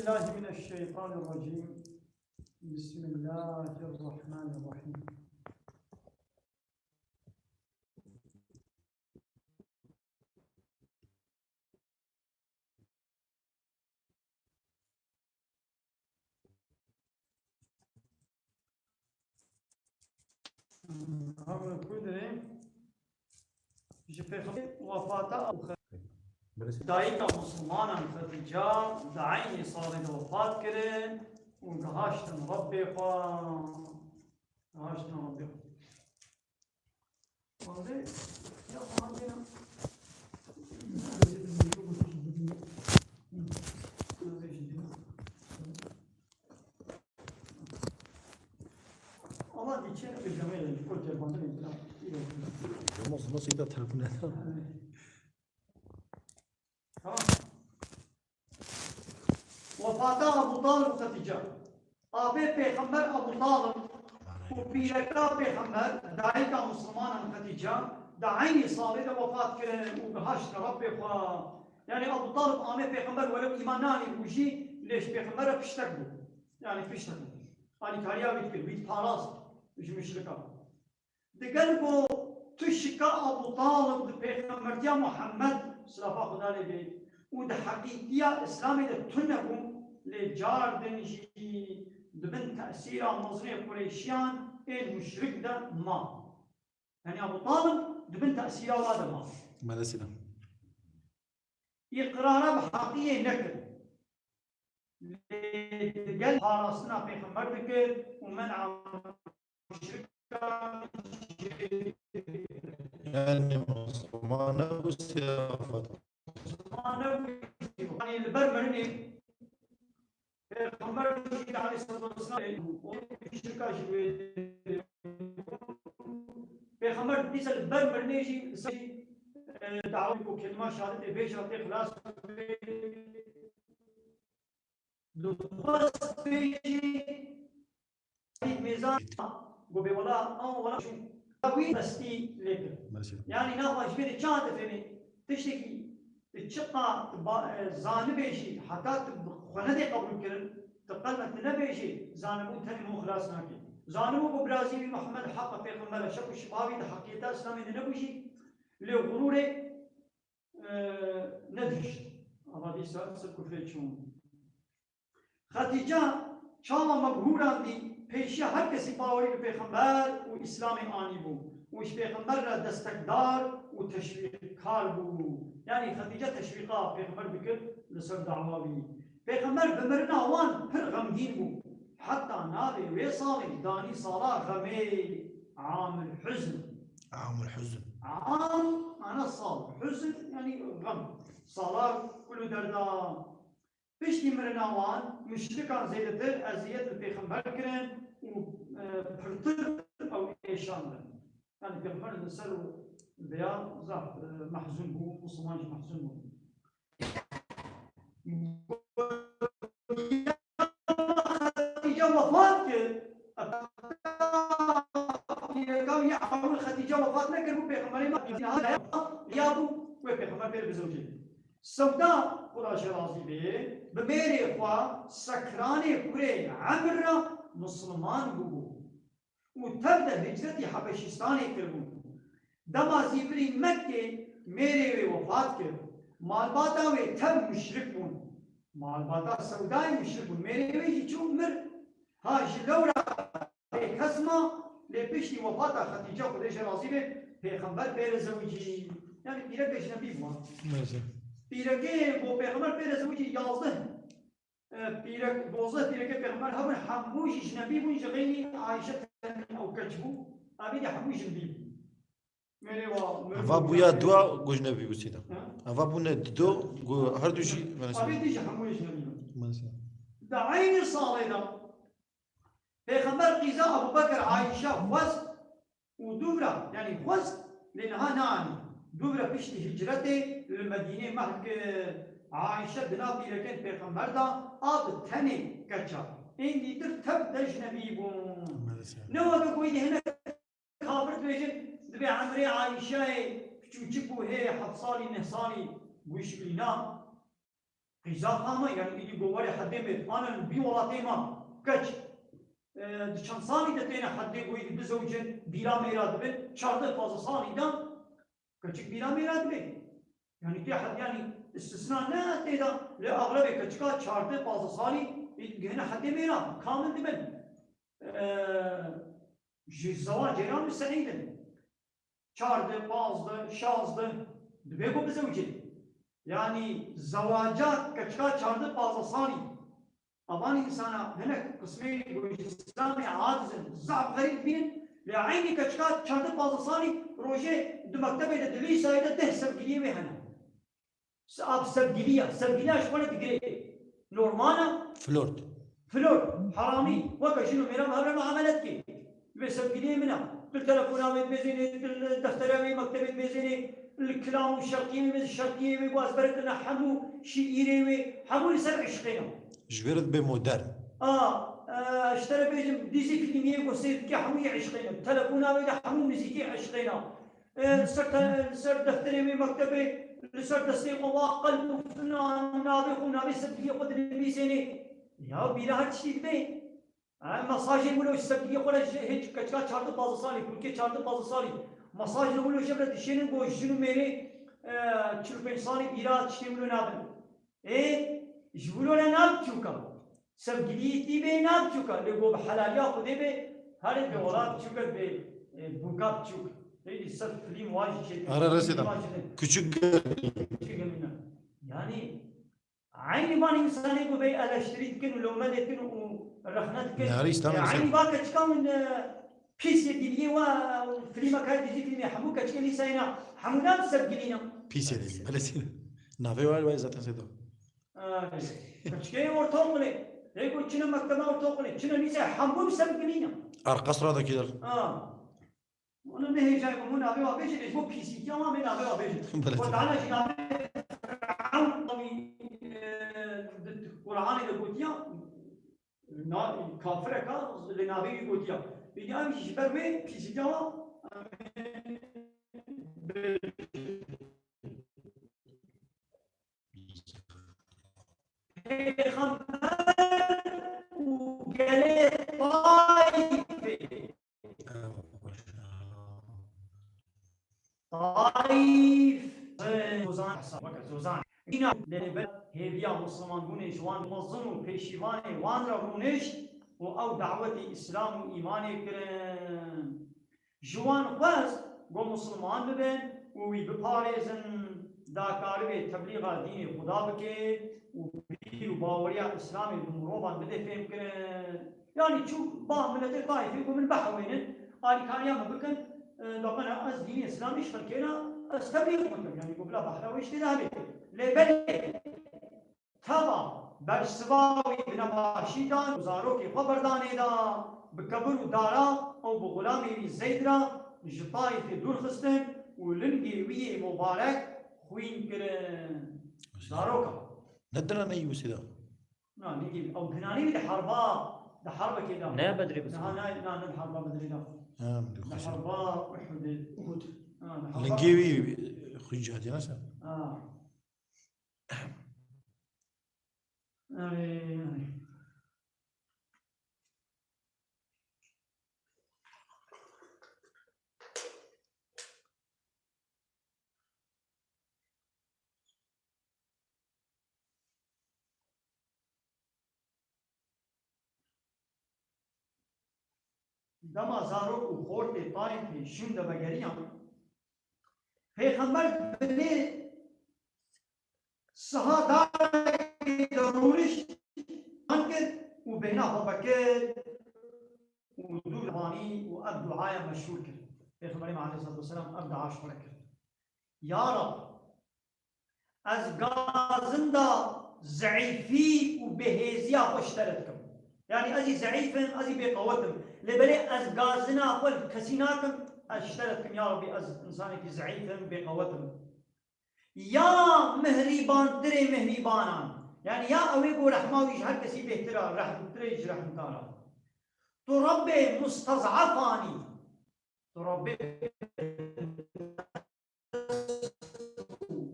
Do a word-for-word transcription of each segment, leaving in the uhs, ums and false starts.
بالله من الشيطان الرجيم. بسم الله الرحمن الرحيم. Ji pêxember wefata ew xe-, dayika Mislimanan Xetîca di eynî salê de wefat kirin û gihaştin Rebbê xwe. Gihaştin Rebbê xwe. Ama geçen bir zaman yani, koca bandırın falan. Nasıl, nasıl da telefon eder? Tamam. Wefata Abu Talib û Xetîca. Avê Pêxember Abu Talib û pîreka Pêxember, dayika Mislimanan Xetîca, di eynî salê de wefat kirin û gihaştine Rebbê xwe. Yani Abu Talib amê Pêxember welew îman neanîbû jî, lê ji Pêxember re piştek bû. Yani piştek bû. Alîkariya wî dikir, wî diparast ji muşrikan. Digel ku tu şika Abu Talib di pêxembertiya Muhammed, silafa Xuda lê bê, û di heqîtiya Îslamê de tune bû, lê car din jî di bin tesîra mezinê Qureyşiyan ên muşrik de ma. Yani Abu Talib di bin tesîra wa de ma. Melesî de. Îqrara bi heqiyê nekir. Lê digel parastina pêxember dikir û men'a muşrikan jê dikir. Yani Misliman nebû siyafet. Misliman nebû, yani li ber mirinê Pêxember jî aleyhissalatu vesselam û muşrika jî wê Pêxember dîsa li ber mirinê jî li ser, e, dawî ku kelîma şehadetê bêje tê xilas bê. Dixwest bêjî, mêzan ku bê wela, an wela şûn. Wî destî lê kir. Mesela. Yani naxwe ji vê de çawa difênê? Tiştekî tu çiqa tu ba-, e, zanibê jî, heta tu bi xwe nedê qebûl kirin, tu qelme tu nebêjî, zanibû tenê min xilas nake. Zanibû ku birazî wî Muhammed heq e, pêxember e, şek û şiba wî di heqiyeta Îslamê de nebû jî, lê xurûrê, e, nedihişt. Ama dîsa ser kufrê çûn. Xetîca çawa mebhûrandî pêşiya her kesî bawerî bi pêxember û Îslamê anîbû û ji pêxember re destekdar û teşwîqkar bû. Yanî Xetîce teşwîqa pêxember dikir li ser dawa wî. Pêxember bi mirina wan pir xemgîn bû. Heta navê wê salê danî sala xemê, Amul Huzn. Amul Huzn. Am, mana sal. Huzn, yanî xem. Sala kul û derda. Piştî mirina wan, muşrikan zêdetir eziyet li pêxember kirin û, e, pirtir ew êşandin. Yani pêxember li ser vêya zaf, e, mehzûn bû, Misliman jî mehzûn bûn. Xetîce wefat kir. Pîreka wî ewil Xetîce wefat nekir bû, pêxemberê me ya bû, wê pêxember pê re bizewicê. Sewda, Xuda ji razî bê, bi mêrê xwe Sekranê kurê Emr re Misliman bûbû û tev de hicretî Hebeşîstanê kiribû. Dema zîvirî Mekkê mêrê wê wefat kir. Malbata wê tev muşrik bûn. Malbata Sewdayê muşrik bûn. Mêrê wê jî çû mir. Ha ji lewra bêkes ma, lê piştî wefata Xetîce, Xwedê jê razî be, pêxember pê re zewicî. Yani pîrek ecnebî bû. Mesela. Pîrekê bo pêxember pê re zewicî yazdeh, e, pîrek, dozdeh pîrekê pêxember hebûn, hemû jî ecnebî bûn, ji xeynî Ayşe tenê ew keç bû. Evî de hemû ecnebî bûn. Mêrê wa, mêrê Eva wa bûya ya dua ecnebî bû sîda. Ha? Eva bûne dido, gu her du jî, mesela. Evî de jî hemû ecnebî bûn. Mesela. Di eynî salê de Pêxember qîza Ebû Bekir, Ayşe xwest û dûvra, yanî xwest, lê niha neanî. Dûvra piştî hicretê li Medînê mehl kir. Ayşe di nav pîrekên Pêxember de a bi tenê keça. Ên dîtir tev de ecnebî bûn. Mesela. Ne weke ku êdî hinek kafir dibêjin, dibê emrê Ayşeyê piçûçik bû, hê heft salî, neh salî, gûşkilîna. Qîza xama, yani îdî govarê hedê me, anan bî welatê ma, keç, e, di çend salî de têne hedê goyî bizewcin, bîra mêra dibin, çardeh pazdeh salî de keçik bîra mêra dibe. Yani tê hed-, yani istisna ne tê de, lê axlebê keçika çardeh pazdeh salî, e, gihine hedê mêra, kamil dibin. E, ji zewacê re misteîd in. Çardeh, pazdeh, şazdeh, dibe ku bizewicê. Yani zewaca keçika çardeh pazdeh salî. Avan însana hinek qismê ku ji Îslamê aciz in, zaf xerîb bînin, lê eynî keçika çardeh pazdeh salî rojê di mektebê de, di lîsayê de deh sevgiliyê wê hene. Se-, ab sevgiliya, sevgiliya ji xwe re digire. Normal e? Flört. Flört, heramî. Weke jin û mêran bi hev re muamele dike. Wê sevgiliyê min e. Tu li telefona wê dibêzênê, tu li deftera wê mektebê dibêzênê, li kilam û şertiyê wê, şertiyê wê, wazberkirina hemû şiîrê wê, hemû li ser eşqê ne. Ji vê re dibe modern. A, e, ji te re bêjim, dîzî fîlmiyê ku sêr dike, hemû yê eşqê ne. Telefona wê de hemû muzîkê eşqê ne. E, li ser te-, li ser defterê wê mektebê, li ser destê xwe wa qelb û filan navê xwe, navê sevgiliyê xwe dinivîsênê. Ya bîra her tiştî dibe. E, mesajê wilo ji sevgiliyê xwe re ji hêç keçika çardeh pazdeh salî, kulkê çardeh pazdeh salî. Mesajê wilo ji re dişênin ku jin û mêrê, e, çil û pênc salî bîra tiştê wilo nabin. Ê, ji wilo re nav biçûk e. Sevgiliyê tî bê nav biçûk e. Lê ku bi helaliya Xwedê bê, herê bi wela biçûk e, bi, e, bûka biçûk. Ê, ser filîm wan jî çêdikin. Ara resê de. Filîm wan jî din. Küçük. Küçük emîne. Yani, eynî van însanê ku bê eleştirî dikin û lome dikin û rexne dikin. Nehari İslam e, eynî va keçika min, e, pîs yê diliyê wa, e, filmeka dizî filmê hemû keçikê lîsayê na, hemû nav sevgilî ne. Pîs yê diliyê. Belê sî. Navê wa, wa zaten sê do. Ay, keçikê ortaokul e. Ê ku çine mekteba ortaokul e, çine lîse, hemû bi sevgilî ne. Erqas radakî der. Ha. Onu ne hêjayê ku hûn navê wa bêjin, ê ji bo pîsîtiya wan bê navê wa bêjin. Belê. Xwe Teala jî navê Firavun, e, di Qur'anê de gotiya, na-, kafireka, lê navê wî gotiya. Pêdî ev jî ji ber wê pîsîtiya wan, Pêxember û gelê Taîfê. Taîf, Zozan, weke Zozan. Îna lê ber hêviya misilmanbûnê ji wan mezin û pêşîvanê wan re rûnişt û ew dawetê Îslam û îmanê kirin. Ji wan xwest ku misilman bibin û wî biparêzin, da karibê teblîxa dînê Xuda bike û bîr û baweriya Îslamê bi mirovan bide fêhmkirin. Yanî çû ba miletê Taîfê ku min bihewênin, alîkariya min bikin, e, da bana ez dînê Îslamê ji xelkê re ez teblîx bikim. Yanî ku bila behra wê ji tê de hebe. Lê belê, Teva bersiva wî bi nebaşî dan û zarokê xwe berdanê da, bi kebir û dara ew bi xulamê wî Zeyd re ji Taîfê dûr xistin û lingê wî yê mubarek xwîn kirin. Zaroka. Ne dina ne Yûsê de? Na, ne dî. Ew dinanî wî di herba, di herbekê de. Ne Bedrê bisin. Niha ne, na, ne di herba Bedrê de. Ha, di Di xweşe. Herba Uhudê, Uhud. Ha, di herba Lingê wî xwîn jihadiye nase? Ha. Erê, erê. Dema zarok û xortê Taîfê şûn de vegeriyan, Pêxember binê siha darekê de rûnişt, an kir û bêhna xwe vekir û dûr vanî û ev duaya meşhûr kir. Pêxemberê me aleyhissalatu vesselam ev dua ji xwe re kir. Ya Rab, ez gazinda zeîfî û bêhêziya xwe ji te re dikim. Yanî ez jî zeîf im, ez jî bêqewet im. Lê belê ez gazina xwe li kesî nakim, ez ji te re dikim, ya Rabbî, ez însanekî zeîf im, bêqewet im. Ya mihrîbantirê mihrîbanan, yanî ya ew ê ku rehma wî ji her kesî bêhtir a, rehmtirê ji rehmkaran. Tu Rebbê mustez'efan î, Tu Rebbê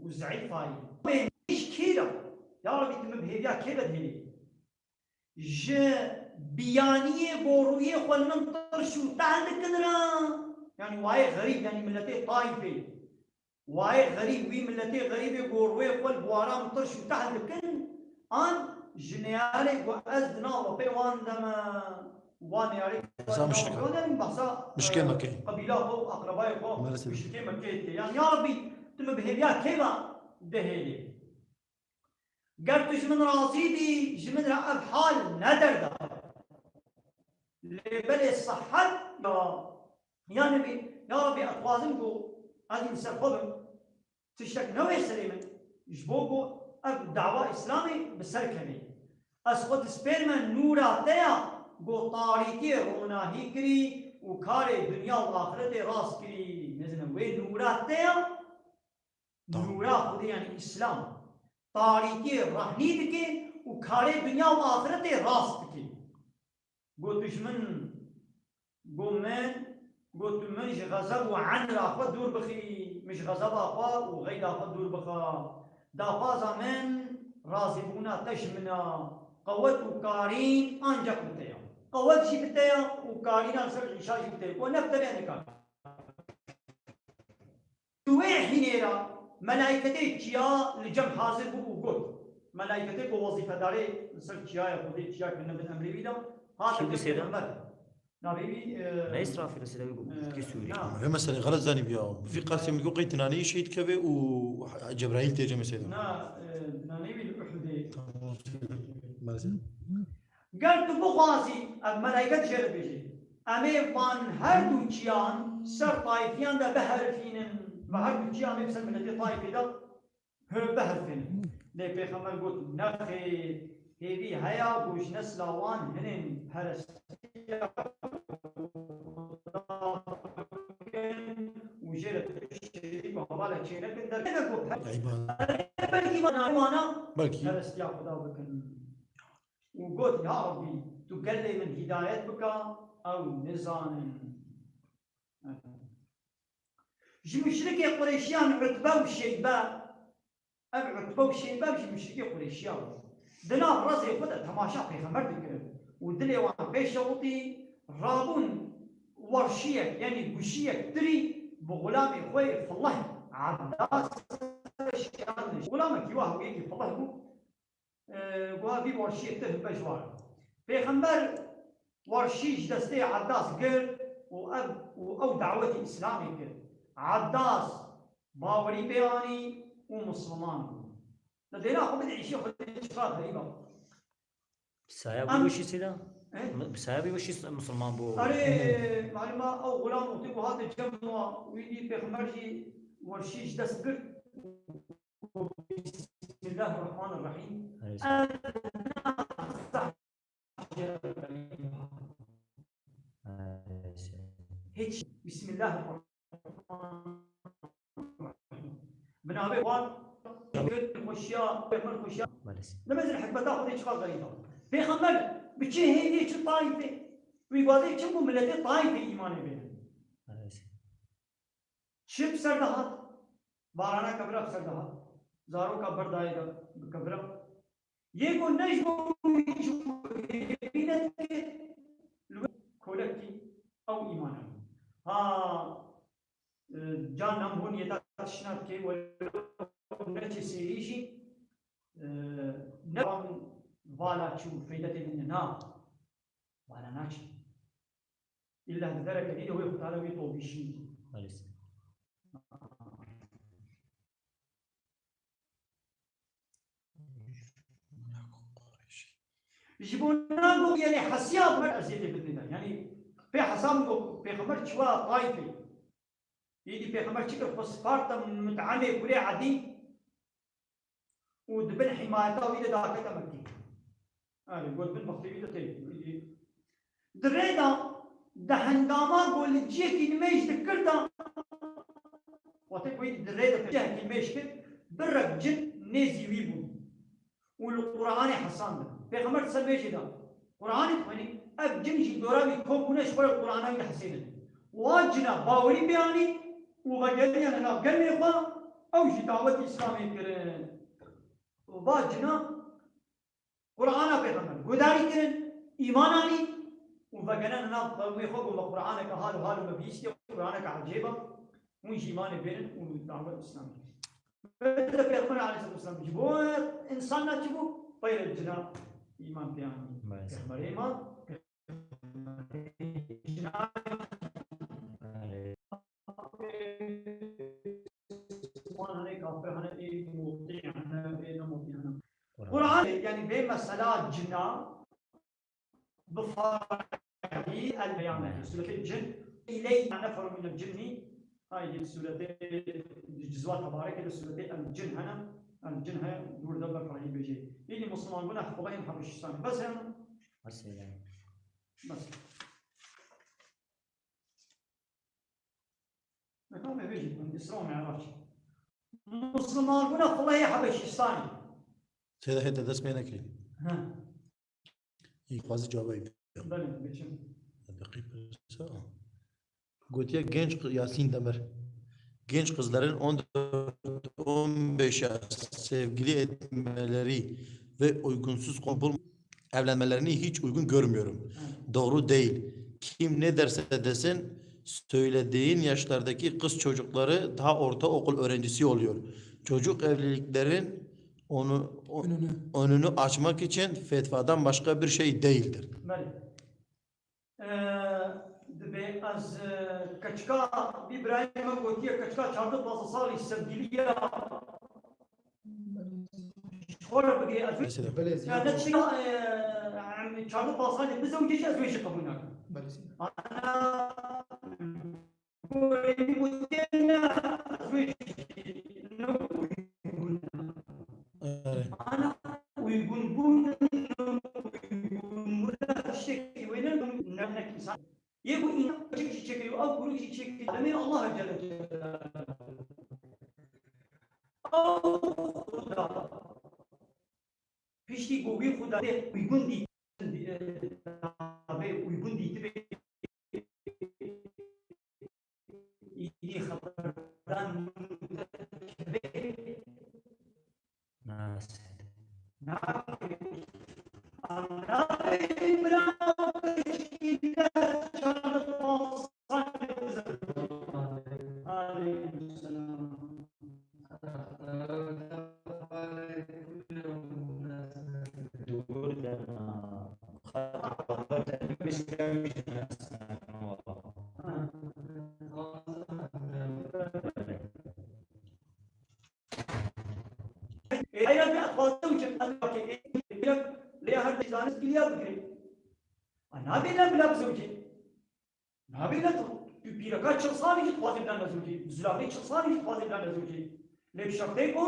û zeîf ayî. Bê ji kî re? Ya Rebî, tu min bi hêviya kê vedihêlî? Ji biyaniyê ku rûyê xwe li min tirş û tehl dikin re, yanî wayê xerîb, yanî miletê Taîfê, wayê xerîb, wî miletê xerîbê ku rûyê xwe li biwaran tirş û tehl dikin, an ji neyarê ku ez di nav pê wan de me, wan neyarê Behsa muşrika. Behsa, Muşrikê e, Mekkeyê. Qebîla xwe û aqrebayê xwe Maalesef. Muşrikê Mekkeyê dike. Yanî ya Rebî, tu min bi hêviya kê ve dihêlî? Ger tu ji min razî bî, ji min re ev hal ne derda. Lê belê sihet ya, ya Nebî, ya Rebî, ez dixwazim ku ez li ser xwe bim, tiştek newê serê min, ji bo ku ev dawa Îslamê bi ser keve. Ez xwe dispêrime nûra te ya, ku tarîtiyê ronahî kirî û karê dinya û axretê rast kirî. Mezine wê nûra te ya, Tamam. Nûra Xwedê, yanî Îslam, tarîtiyê rehnî dike û karê dinya û axretê rast dike. Got tu ji min, got min, got tu min ji xezeb û enra xwe dûr bixî, min ji xezeba xwe û xeyda xwe dûr bixa. Daxwaza min razîbûna te ji min a. Qewet û karîn ancak bi te ya. Qewet jî bi te ya û karîna li ser îşa jî bi te ya. Ku ne bi te bê nikar. Di wê hînê re melayketê çiya li cem hazir bû û got, melayketê ku wezîfedarê li ser çiyaya Xwedê çiya kirine bin emrê wî de, hate Kî bi sêde? Pêxember. Navê wî, e, Ne Îsrafîl sêde wî got, e, Tirkî Sûrî. Na. Vê meselê xelet zanî biya. Vî qasê min got qey tinaneyî şehîd keve û Cebraîl tê cemê sêde. Na, e, tinaneyî wî li Uhudê. Tamam. Maalesef. Ger tu bixwazî, ev melaiket jê re dibêje, em ê van her du çiyan ser Taîfiyan de biherifînin ve her du çiyan ê ser miletê Taîfê de, hı, biherifînin. Lê Pêxember got, nexêr, hêvî heya ku ji nesla wan hinên perestiya Xuda bikin û jê re tişt şirîk û hevalek çênekin, derkeve ku per-, Eyvallah. Belkî wana, wana Belkî. Perestiya Xuda bikin. Û got, ya Rabbî, tu gelê min hîdayet bike, ew nizanin. Ji muşrikê Qureyşiyan Utbe û Şeybe, ev Utbe û Şeybe ji muşrikê Qureyşiyan bû. Di nav rezê xwe de temaşa pêxember dikirin û dilê wan pê şewitî, rabûn werşiyek, yanî guşiyek tirî bi xulamê xwe yê filih Ebdas şiyan. Xulamekî wa hewiyekî filih bû. E, guha vî warşiyê tir himbe ji wan. Pêxember warşî ji destê Ebdas girt û ev, û ew dawetî Îslamê kir. Ebdas bawerî pê anî û Misliman bû. Di dêra xwe bide îşê xwe dê çiqa xerîba. Bi saya Em- wî weşî sêda? Eh? Bi saya wî weşî Misliman bû. Erê, maluma ew xulam wextê ku hate cem wa, wî dî Pêxember jî warşî ji dest girt. Bismillahirrahmanirrahim. Aleyhisselam. Aleyhisselam. Hiç. Bismillahirrahmanirrahim. Bi navê Xwan, Xweşiya, Pêxember Xweşiya. Maalesef. Ne mezin hikmeta Xwedê çiqas zayîf e. Pêxember bi çi hêviyê çi Taîfê? Wî gazê çi bû miletê Taîfê îmanê bêne? Maalesef. Çi bi ser de hat? Barana kevira bi ser de hat. Zaroka berdayê de bi kevira. Yê ku ne ji bo wî ji hêvî nedike, li wir kolekî ew îman hebû. Ha, e, can nam hûn yê ta tişna dike, wele neçe sêrî jî, e, ne wan vala çû, feydetê min na. Vala naçî. Îlla di dereke dî de wê xwe tare wê tolbîşî. Maalesef. Ji bo nago gelê hesiya bi me eziyetê bidin de. Yanî pê hesab go Pêxember çiwa Taîfê. Êdî Pêxember çi kir xwe sparta mut'emê kurê Edî. û di bin hîmayeta wî de dakete Mekkê. Erê, got bin bextê wî de tê. Di rê de, di hengama ku li ciyekî nimêj dikir de, wextê ku wî di rê de cihekî nimêj kir, birek cin nêzî wî bûn û li Quranê hesandin. Pêxember di ser mêjê de Quranê dixwînî, ev cin jî dora wî kom bûne ji xwe re Qurana wî dihesênin. Wa cina bawerî pê anî û vegeriyane nav gelmê xwe, ew jî dawetî Îslamê kirin. va cina Qur'ana Pêxember gudarî kirin, îman anî û vegerandin nav qewmê xwe, got, me Qur'aneke hal û hal û me bihîstiye, Qur'aneke ecêb e, hûn jî îmanê bêrin û dawet Îslamê kirin. Belê. Pêxember aleyhisselatu vesselam ji bo însan ne çi bû? Peyre cina îman pê anî. Belê. Pêxemberê ma, Wan hene kafir hene, ê mutî hene, ê ne mutî hene. Qur'an. Qur'an, yani bê mesela cina bi farî el beyan. Evet. Sûretê cin, iley neferun minel cinni, haydi sûretê cizwa tebareke de sûretê el cin hene, el cin he, burada bi farî bêje. Îlî Müslüman bûne, Xwedayê Habeşistanê. Bes hene? Bes hene. Bes. Mekam eve jî bûn, Îsra û Mi'rac. Musliman bûne Xulehê Habeşîstanê. Seyda hête dest pê nekirî. He. Î xwazî cavayî. Belê, biçim. Deqî pirsa. Gotiye genç kı-, Yasin Demir. Genç kızların on dört on beş yaş sevgili etmeleri ve uygunsuz kompul evlenmelerini hiç uygun görmüyorum. Doğru değil. Kim ne derse desin, söylediğin yaşlardaki kız çocukları daha ortaokul öğrencisi oluyor. Çocuk evliliklerin onu, o-, Önünü. önünü açmak için fetvadan başka bir şey değildir. Belê. Ee, dibê ez, e, keçika Îbrahîm me gotiye, keçika çardeh pazdeh salî sevgiliya Xwe re bigire, ez wê... Mesela. Belê, ya ne tiştek, e, em çardeh pazdeh salî bizewicî jî ez wê jî qebûl nakim. Belê. Ana, gorê min gotiye ne, ez wê jî ne uygun. Evet. Ana, uygun bûn, uygun bûn, tiştekî wê ne, ne, ne insan. Yê ku înan çek jî çêkirî û ew kuruk jî çêkirî, demê Allah Celle Celaluhu. Ew Xuda, piştî ku wî Xuda tê uygun dî, bê uygun dîtibê, îdî xeberdan Nasıl? Ê, heyra bi xwazin û cem-, lê her di zanist giliya bigirê. A, nabê ne bila bizewicê. Nabê ne tu, tu pîreka çil salî jî dixwazê bila nezewicê. Zilavê çil salî jî dixwazê bila nezewicê. Lê bi şertê ku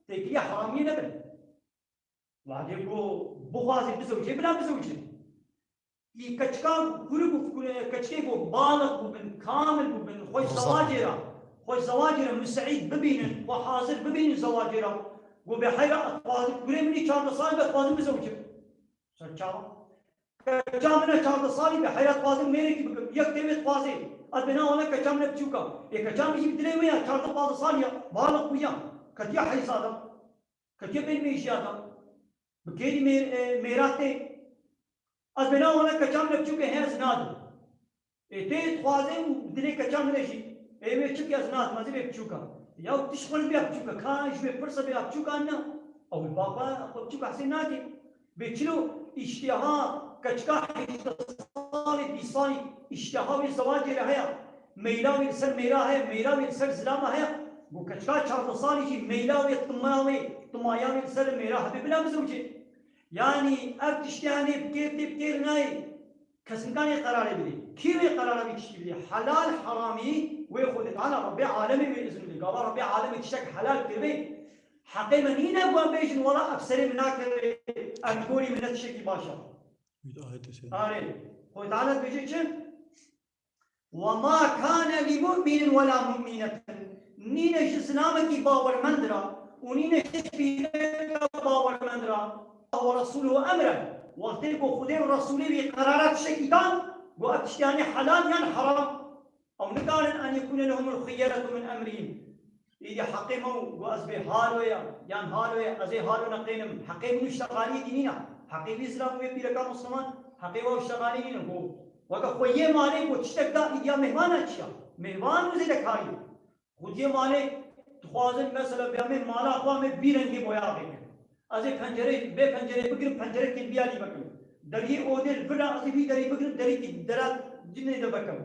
têkiliya heramiyê nebe. Wadê ku bixwazê bizewicê, bila bizewicê. Î keçika kurik û kure-, keçikê ku baliq bûbin, kamil bûbin, xwe ji Zaf. zewacê re, xwe ji zewacê re miseîd bibînin, xwe hazir bibînin zewacê re. Ku bê heyra ez dixwazim kurê min î çardeh salî be, dixwazim bizewicim. Ser çawa? Keça min e çardeh salî be, heyra dixwazim mêrekî bikim. Yek têvê dixwazê. Ez bê na wana keça min e biçûk e. Ê keça min jî bi dilê wê ya, çardeh pazdeh salî ya. Baliq bûya. Ketiya heyza de. Ketiye bên mêjiya de. Bi kêrî mêr-, e, mêra tê. Ez bê na wana keça min e biçûk e, hê ez nadim. Ê tê dixwaze û dilê keça min e jî. Ê wê çi bike ez nadim, ez ê bê biçûk e. Ya tişt xwe bê biçûk e. Ka ji wê pirse bê biçûk an ne. Ew li ba xwe, xwe biçûk hesê nake. Bê çilo îştiha keçika hejdeh salî, bîst salî îştiha wê zewacê re heye. Meyla wê li ser mêra heye, meyla wê li ser zilama heye. Ku keçika çardeh salî jî meyla wê, tima wê, timaya wê li ser mêra hebe bila bizewicê. Yanî ev tiştê henê bi kêr tê, bi kêr nayê. Kes nikanê qerarê bidê. Kî wê qerara vî tiştî bidê? Helal, heramî wê Xwedê Teala, Rebbê alemê wê izin bidê. Gava Rebbê alemê tiştek helal kiribe, heqê me nîne ku em bêjin, wela ev serê min nakeve, ev gorî min ne tiştekî baş e. Wî de ayetê sê. Arê, Xwedê Teala dibêje çi? وما كان لمؤمن ولا مؤمنة. Nîne ji zilamekî bawermend re û nîne ji pîreka bawermend re, ورسوله أمرا. Wextê ku Xwedê û Resûlê wî qerara tiştekî dan, ku ev tiştiyanê helal yan heram. Ew nikarin أن يكون لهم الخيرة من أمرهم. Îdî heqê me û got ez bê halo ya, yan halo ya, ez ê halo neqênim. Heqê min û şteqaliyê dînî ne. Heqê wî zilam û wê pîreka Musliman, heqê we û şteqaliyê nîne. Got, weke xwediyê malê got tiştek da îdiya mêhvana çiya? Mêhvan û zêdekarî. Xwediyê malê dixwazin mesela bê em ê mala xwe em ê bî rengê boyaxê kin. Ez ê pencerê, bê pencerê bigirim, pencerekê bîyalî vekim. Deriyê odê li vir e, ez ê vî derî bigirim, derîkî dera cinê de vekim.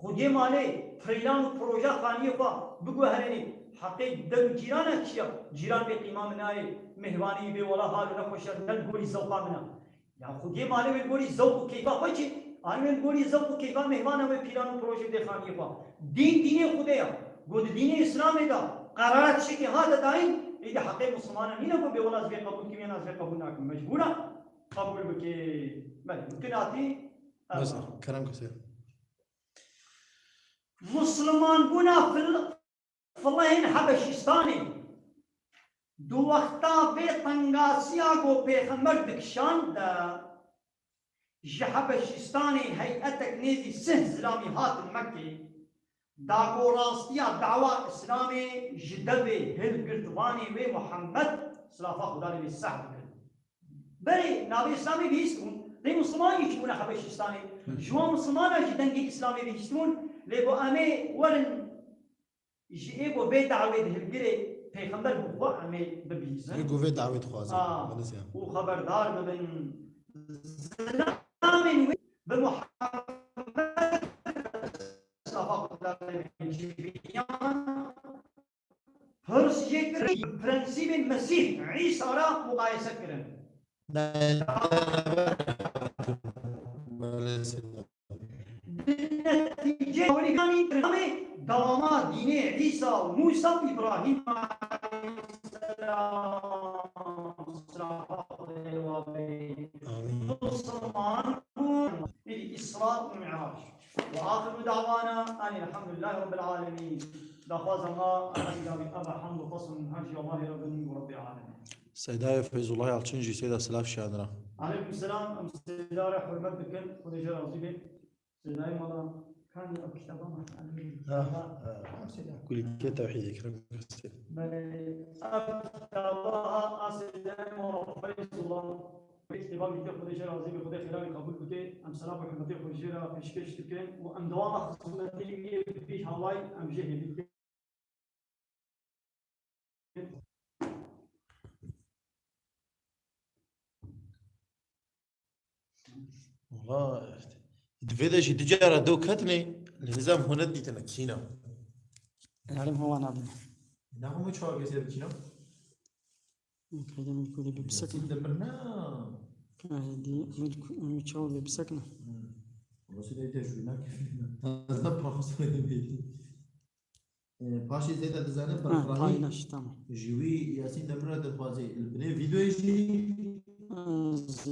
Xwediyê malê, plan û proje xaniyê xwe biguherînî. Heqê der û cîrana çi ya? Cîran bê qîma min nayê, mêhvanî bê wela hal û nexweş e, ne li gorî zewqa min e. Ya xwediyê malê wê li gorî zewq û keyfa xwe çi? Anî wê li gorî zewq û keyfa mêhvana wê pîlan û projê dê xaniyê xwe. Dîn dînê Xwedê ya. Got di dînê Îslamê de qerara tiştekê hate dayîn, êdî heqê Muslimana nîne got bê wela ez vê qebûl kim yan ez vê qebûl nakim. Mecbûr e qebûl bike. Belê, mumkin hatî. Mesela, kerem kesê. Musliman bûna fil Filehên Hebeşîstanê di wexta vê tengasiya ku Pêxember dikişand de ji Hebeşîstanê heyetek nêzî sih zilamî hatin Mekkê, da ku rastiya dawa Îslamê ji devê hilgirtvanê wê Muhammed, silafa Xuda lê bê, seh bikin. Berê navê Îslamê bihîstibûn, lê Musliman jî çibûne Hebeşîstanê. Ji wan Muslimana jî dengê Îslamê bihîstibûn, lê got em ê werin Ji ê ku vê dawê di hilgirê Pêxember bi xwe em ê bibihîzin. Ê ku vê dawê dixwazin. A, Belê ya. Û xeberdar bibin. Zilamên wê bi Muhammed Mustafa Xwedayê civiyan, pirs jê kirin, bi prensîbên Mesîh Îsa re muqayese kirin. Belê. Di netîceyê Amerîkanî derdamê dewama dînê Îsa û Mûsa û Îbrahîm aleyhisselam. Amîn. Musulman bûn. Îsra û Mi'rac. Ve axiru da'wana enî elhamdulillahî rabbil alemîn. Daxwaza me, Elhamdülillah, eva hamd û qesm her jî Allahê Rabbin û Rabbil alemîn. Seydayê Feyzullah Yalçın jî Seyda silav şiyandina. Aleyküm selam, em Seyda re hurmet dikin, Xwedê jê razî be. Seydayê mala, kan ev kitaba me. Ha, ha. Em Seyda. Kulîkê tewhîdê kirin. Belê, ev kitaba ha, a Seydayê mala Feyzullah. Kitaba bike, Xwedê jê razî be, Xwedê xêra wî qebûl bike. Em selam û hurmetê xwe jê re pêşkêş dikin û em dewama xizmetê wî yê bi vî hawayî em jê hêvî dikin. Wala, di vê de jî du cara dew ketine, lê nizam hûn nedîtine kîna. Yarim hewa nabîne. Naxwe me çawa kesê bi kîna? Kayda min kulî bi bisekine. Demir ne? Kaydi min ku-, min çawa bi bisekine. Hmm. Wala sê de te jûna kefî. Ez ne profesor de bî. E, paşê zêde dizane, ha, berxwedayî paylaş, tamam. Ji wî Yasîn Demir re dixwazê li binê vîdeoyê jî. Ez